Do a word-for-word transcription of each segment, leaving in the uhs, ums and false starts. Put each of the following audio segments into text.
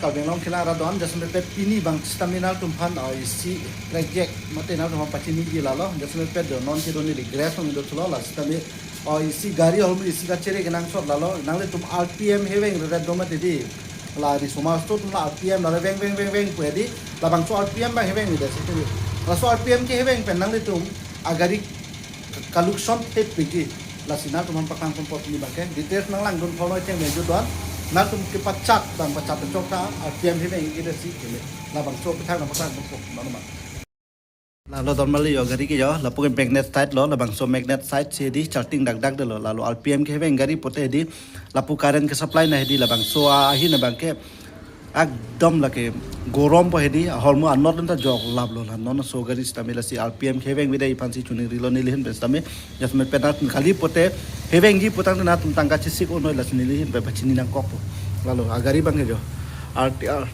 Karbi Anglong kelang arat do-an, jasemet pet pini bang sitame nangtumphan, ah, isi project mate nangtumphan pachiniji lalo, jasemet pet do non kedo neli grass along do thulo, la sitame, ah, isi gari ahormu isi kachere kenangsot lalo, nanglitum R P M heveng redet do mati di, la riso master atum la R P M la veng veng veng veng pu di, labangso R P M bang heveng ni desi di, laso R P M keheveng pen nanglitum agari kalukson thepikji. Lasi nangtumphan paklang ponpo pini bangke. Details nanglangdun thonoi cheng menju do-an. Nangtum kepachat bang pachat chok ta R P M heveng ide si kele. Labangso kethang nangpaklang ponpo, manu ma. Lalo dormali yo gari ke yo, lapu ke magnet side lo, labangso magnet side si di charting dak dak de lo, lalo R P M keheveng gari pute di, lapu current ke supply na di, labangso ahin bangke, ekdom lake gorom po hedi, ahormu anot ta jok lap lo la, non so gari sitame lasi R P M keheveng bida iphan si chuningri lo neli ahin pen sitame, jasemet pet nat kali pute, hevengji putangte nangtum tangka chesik onoi lasi neli ahin pen pachini nangkok po. Lalo, agari bang ke jo, R T R,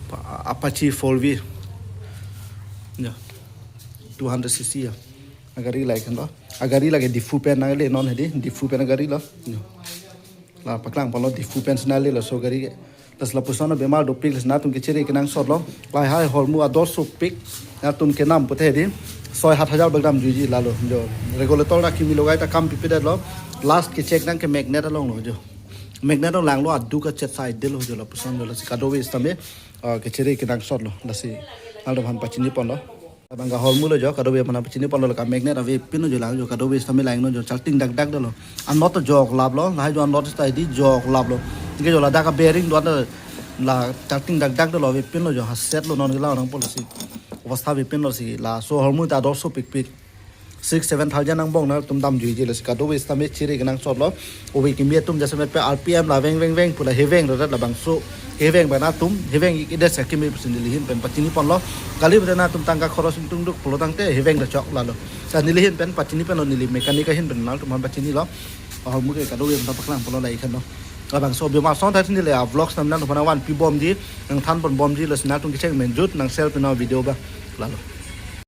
pa-, Apache four V, ya, two hundred C C ya, agari like lo, agari lake Diphu pen nangle non hedi, Diphu pen agari lo, ya. La paklang ponlo Diphu pen si nangle laso gari ke. Lasi lapuson abemar dopik lasi nangtum kechere kenangsot lo. Lahai ahormu ador sopik. Nangtum kenam pute di. Soi hat hajar bak damjuiji lalo. Jo. Regulator na kimi logai ta kam pipedet lo. Last ke check nang ke magnet along lo jo. Magnet along langlo adu kachet side de lo jo lapuson jo lasi kadokave sitame, ah, kechere kenangsot lo. Lasi nangtumphan pachini ponlo. Labang ahormu lo jo, kadokave aphan pachini ponlo, laka magnet avepin lo jo lang jo, kadokave sitame langno jo, charting dak dak de lo. Anot jok lap lo, lahai jo anot sita di jok lap lo. Anke jo ladak a bearing do-an la charting dak dak de lo, avepin lo jo, haset lo non kelang nangpo lasi. Obostha avepin lo si, laso ahormu ta ador sopikpik. Six, seven thousand angbong nangtum damjuiji lasi kadokave sitame chere kenangsot lo. Ove kimi atum jasemet pet R P M la veng veng veng pu la heveng redet labangso. Heveng bang nangtum, heveng ik idet sa kimi pusi neli ahin pen pachini ponlo. Kali bang nangtum tangka khoros ingtung duk pulotangte heveng ta chok lalo. Sa neli ahin pen pachini ponlo, neli mechanic ahin pen nangtumphan pachinilo. Ahormu ke kadokave aphan paklang ponlo la ikhan lo. Labangso abemar song tadi neli a vlogs nam nangtumphan vanpi bomji, nangthan pon bomji lasi nangtum kecheng menjut nang share pin video ba. Lalo.